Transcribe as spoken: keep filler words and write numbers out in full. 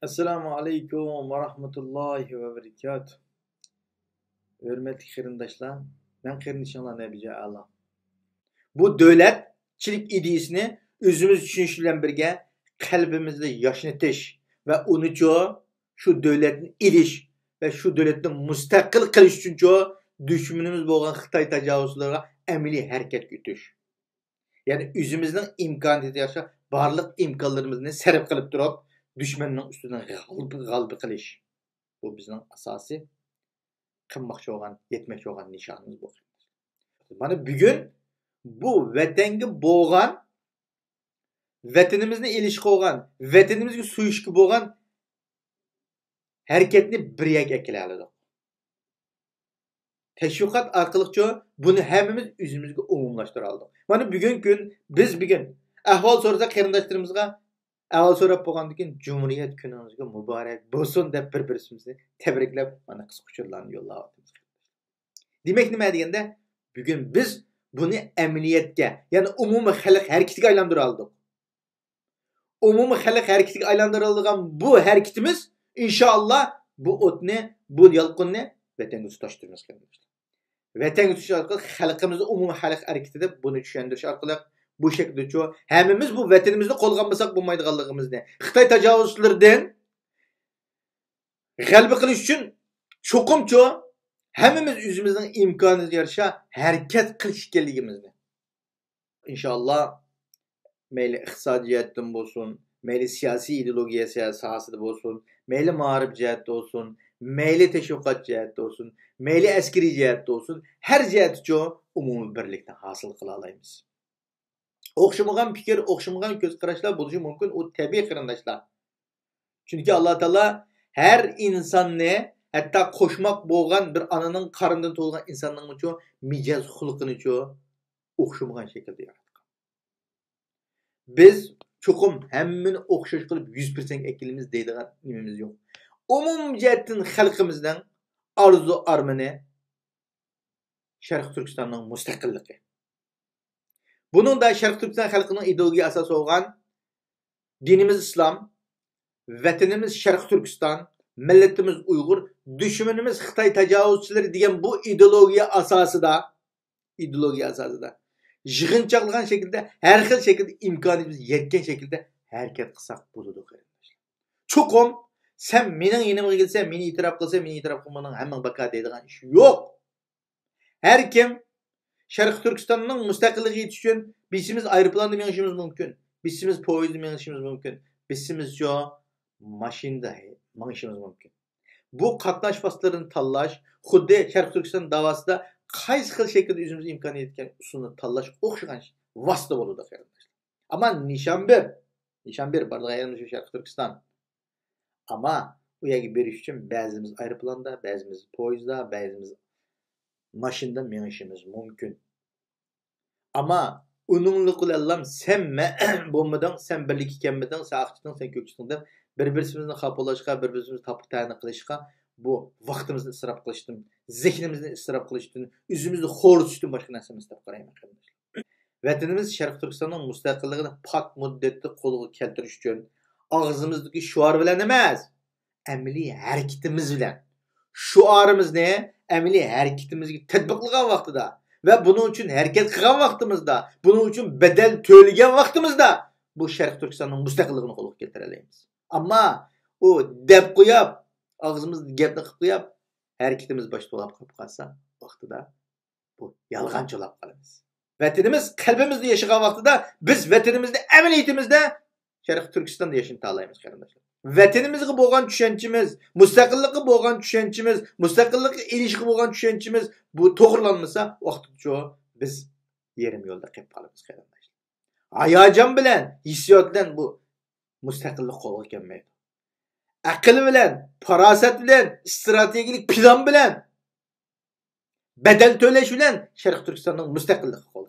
ئەسسالامۇ ئەلەيكۇم ۋە رەھمەتۇللاھى ۋە بەرىكاتۇھ. ھۆرمەتلىك قېرىنداشلار، مەن قېرىندىشىڭلار نەبىجان ئەلا. بۇ دۆلەتچىلىك ئىدىيىسىنى ئۆزىمىز چۈشىنىش بىلەن بىرگە، قەلبىمىزدە ياشنىتىش ۋە ئۇنىچۇ، شۇ دۆلەتنى ئېلىش ۋە شۇ دۆلەتنى مۇستەقىل قىلىش ئۈچۈنچۇ، دۈشمىنىمىز بولغان خىتاي تاجاۋۇزچىلىرىغا ئەمەلىي ھەرىكەتكە ئۆتۈش. يەنى ئۆزىمىزنىڭ ئىمكانىيىتىگە يارىشا بارلىق ئىمكانلىرىمىزنى سەرپ قىلىپ تۇرۇپ، دۈشمەننىڭ ئۈستىدىن غەلىبە، غەلىبە قىلىش. بۇ بىزنىڭ ئاساسىي قىلماقچى بولغان، يەتمەكچى بولغان نىشانىمىز بۇ. مانا بۈگۈن بۇ ۋەتەنگە بولغان، ۋەتىنىمىزنى ئېلىشقا بولغان، ۋەتىنىمىزگە سۆيۈشكە بولغان ھەرىكەتنى بىر يەرگە ئەكېلەلىدۇق. تەشۋىقات ئارقىلىقچۇ بۇنى ھەممىمىز ئۆزىمىزگە ئومۇملاشتۇرالىدۇق. مانا بۈگۈنكى كۈن بىز بۈگۈن ئەھۋال سورىساق قېرىنداشلىرىمىزغا، ئەھۋال سوراپ بولغاندىن كېيىن جۇمھۇرىيەت كۈنىڭىزگە مۇبارەك بولسۇن دەپ بىر-بىرىمىزنى تەبرىكلەپ، مانا قىسقا ئۇچۇرلارنى يوللاۋاتىمىز. دېمەك نېمە دېگەندە، بۈگۈن بىز بۇنى ئەمەلىيەتكە، يەنى ئومۇمىي خەلق ھەرىكىتىگە ئايلاندۇرالىدۇق. ئومۇمىي خەلق ھەرىكىتىگە ئايلاندۇرۇلىدىغان بۇ ھەرىكىتىمىز، ئىنشائاللا، بۇ ئوتنى، بۇ يالقۇننى ۋەتەنگە تۇتاشتۇرىمىز، قېرىنداشلار. ۋەتەنگە تۇتۇش ئارقىلىق خەلقىمىزنى ئومۇمىي خەلق ھەرىكىتى دەپ بۇنى چۈشەندۈرۈش ئارقىلىق، بۇ شەكىلدىچۇ ھەممىمىز بۇ ۋەتىنىمىزنى قولغا ئالمىساق بولمايدىغانلىقىمىزنى، خىتاي تاجاۋۇزچىلىرىدىن غەلىبە قىلىش ئۈچۈن چوقۇمچۇ ھەممىمىز ئۆزىمىزنىڭ ئىمكانىمىزغا يارىشا ھەرىكەت قىلىش ئىكەنلىكىمىزنى، ئىنشائاللا، مەيلى ئىقتىسادىي جەھەتتىن بولسۇن، مەيلى سىياسىي ئىدېئولوگىيە سا-، ساھەسىدە بولسۇن، مەيلى مائارىپ جەھەتتە بولسۇن، مەيلى تەشۋىقات جەھەتتە بولسۇن، مەيلى ئەسكىرىي جەھەتتە بولسۇن، ھەر جەھەتتىچۇ ئومۇمىي بىرلىكنى ھاسىل قىلالايمىز. ئوخشىمىغان پىكىر، ئوخشىمىغان كۆز قاراشلار بولۇشى مۇمكىن، ئۇ تەبىئىي، قېرىنداشلار. چۈنكى ئاللا تائالا ھەر ئىنساننى، ھەتتا قوشماق بولغان بىر ئانىنىڭ قارنىدىن تۇغۇلغان ئىنساننىڭمۇچۇ مىجەز خۇلقىنىچۇ ئوخشىمىغان شەكىلدە ياراتقان. بىز چوقۇم ھەممىنى ئوخشاش قىلىپ يۈز پىرسەنتكە ئەكېلىمىز دەيدىغان نېمىمىز يوق. ئومۇمىي جەھەتتىن خەلقىمىزنىڭ ئارزۇ ئارمىنى شەرقىي تۈركىستاننىڭ مۇستەقىللىقى. بۇنىڭدا شەرقىي تۈركىستان خەلقىنىڭ ئىدېئولوگىيە ئاساسى بولغان دىنىمىز ئىسلام، ۋەتىنىمىز شەرقىي تۈركىستان، مىللىتىمىز ئۇيغۇر، دۈشمىنىمىز خىتاي تاجاۋۇزچىلىرى دېگەن بۇ ئىدېئولوگىيە ئاساسىدا، ئىدېئولوگىيە ئاساسىدا يىغىنچاقلىغان شەكىلدە، ھەر خىل شەكىلدە ئىمكانىيىتىمىز يەتكەن شەكىلدە ھەرىكەت قىلساق بولىدۇ، قېرىنداشلار. چوقۇم سەن مېنىڭ يېنىمغا كەلسەڭ، مېنى ئېتىراپ قىلساڭ، مېنى ئېتىراپ قىلمىغىنىڭ ھەممىڭ باكا دەيدىغان ئىش يوق. ھەر كىم شەرقىي تۈركىستاننىڭ مۇستەقىللىقى يېتىش ئۈچۈن بىسىمىز ئايروپىلاندا مېڭىشىمىز مۇمكىن، بىسىمىز پويىزدا مېڭىشىمىز مۇمكىن، بىسىمىزچۇ ماشىنىدا مېڭىشىمىز مۇمكىن. بۇ قاتناش ۋاسىتىلىرىنى تاللاش، خۇددى شەرقىي تۈركىستان داۋاسىدا قايسى خىل شەكىلدە ئۆزىمىز ئىمكانىيەت يەتكەن ئۇسۇلنى تاللاش ئوخشىغان ۋاسىتە بولىدۇ، قېرىنداشلار. ئەمما نىشان بىر، نىشان بىر بارىدىغان يېرىمىز شۇ شەرقىي تۈركىستان. ئەمما ئۇ يەرگە بېرىش ئۈچۈن بەزىمىز ئايروپىلاندا، بەزىمىز پويىزدا، بەزىمىز ماشىنىدا مېڭىشىمىز مۇمكىن. ئەمما ئۇنىڭلىق بىلەنلا سەن مە-، بولمىدىڭ، سەن بىرلىككە كەلمىدىڭ، سەن ئاق چىقتىڭ، سەن كۆك چىقتىڭ دەپ بىر-بىرىمىزنى خاپىلاشقا، بىر-بىرىمىزنى تاپا-تەنە قىلىشقا، بۇ ۋاقتىمىزنى ئىسراپ قىلىشتىن، زېھنىمىزنى ئىسراپ قىلىشتىن، ئۆزىمىزنى خورىتىشتىن باشقا نەرسە ئەمەس دەپ قارايمەن، قېرىنداشلار. ۋەتىنىمىز شەرقىي تۈركىستاننىڭ مۇستەقىللىقىنى پات مۇددەتتە قولغا كەلتۈرۈش ئۈچۈن ئاغزىمىزدىكى شوئار بىلەن ئەمەس، ئەمەلىي ھەرىكىتىمىز بىلەن، شوئارىمىزنى ئەمەلىي ھەرىكىتىمىزگە تەتبىقلىغان ۋاقتىدا ۋە بۇنىڭ ئۈچۈن ھەرىكەت قىلغان ۋاقتىمىزدا، بۇنىڭ ئۈچۈن بەدەل تۆلىگەن ۋاقتىمىزدا بۇ شەرقىي تۈركىستاننىڭ مۇستەقىللىقىنى قولغا كەلتۈرەلەيمىز. ئەمما ئۇ دەپ قويۇپ، ئاغزىمىزدا گەپنى قىلىپ قويۇپ، ھەرىكىتىمىز باشتا تولاپ قېلىپ قالسا، ۋاقتىدا بۇ يالغانچىلاپ قالىمىز. ۋەتىنىمىز قەلبىمىزدە ياشىغان ۋاقتىدا بىز ۋەتىنىمىزنى ئەمەلىيىتىمىزدە شەرقىي تۈركىستاندا ياشنىتالايمىز، قېرىنداشلار. ۋەتىنىمىزگە بولغان چۈشەنچىمىز، مۇستەقىللىققا بولغان چۈشەنچىمىز، مۇستەقىللىققا ئېرىشىشكە بولغان چۈشەنچىمىز بۇ توغرىلانمىسا، ۋاقتىچۇ بىز يېرىم يولدا قېلىپ قالىمىز، قېرىنداشلار. ھاياجان بىلەن، ھېسسىيات بىلەن بۇ مۇستەقىللىق قولغا كەلمەيدۇ. ئەقىل بىلەن، پاراسەت بىلەن، ئىستراتېگىيەلىك پىلان بىلەن، بەدەل تۆلەش بىلەن شەرقىي تۈركىستاننىڭ مۇستەقىللىقى قولغا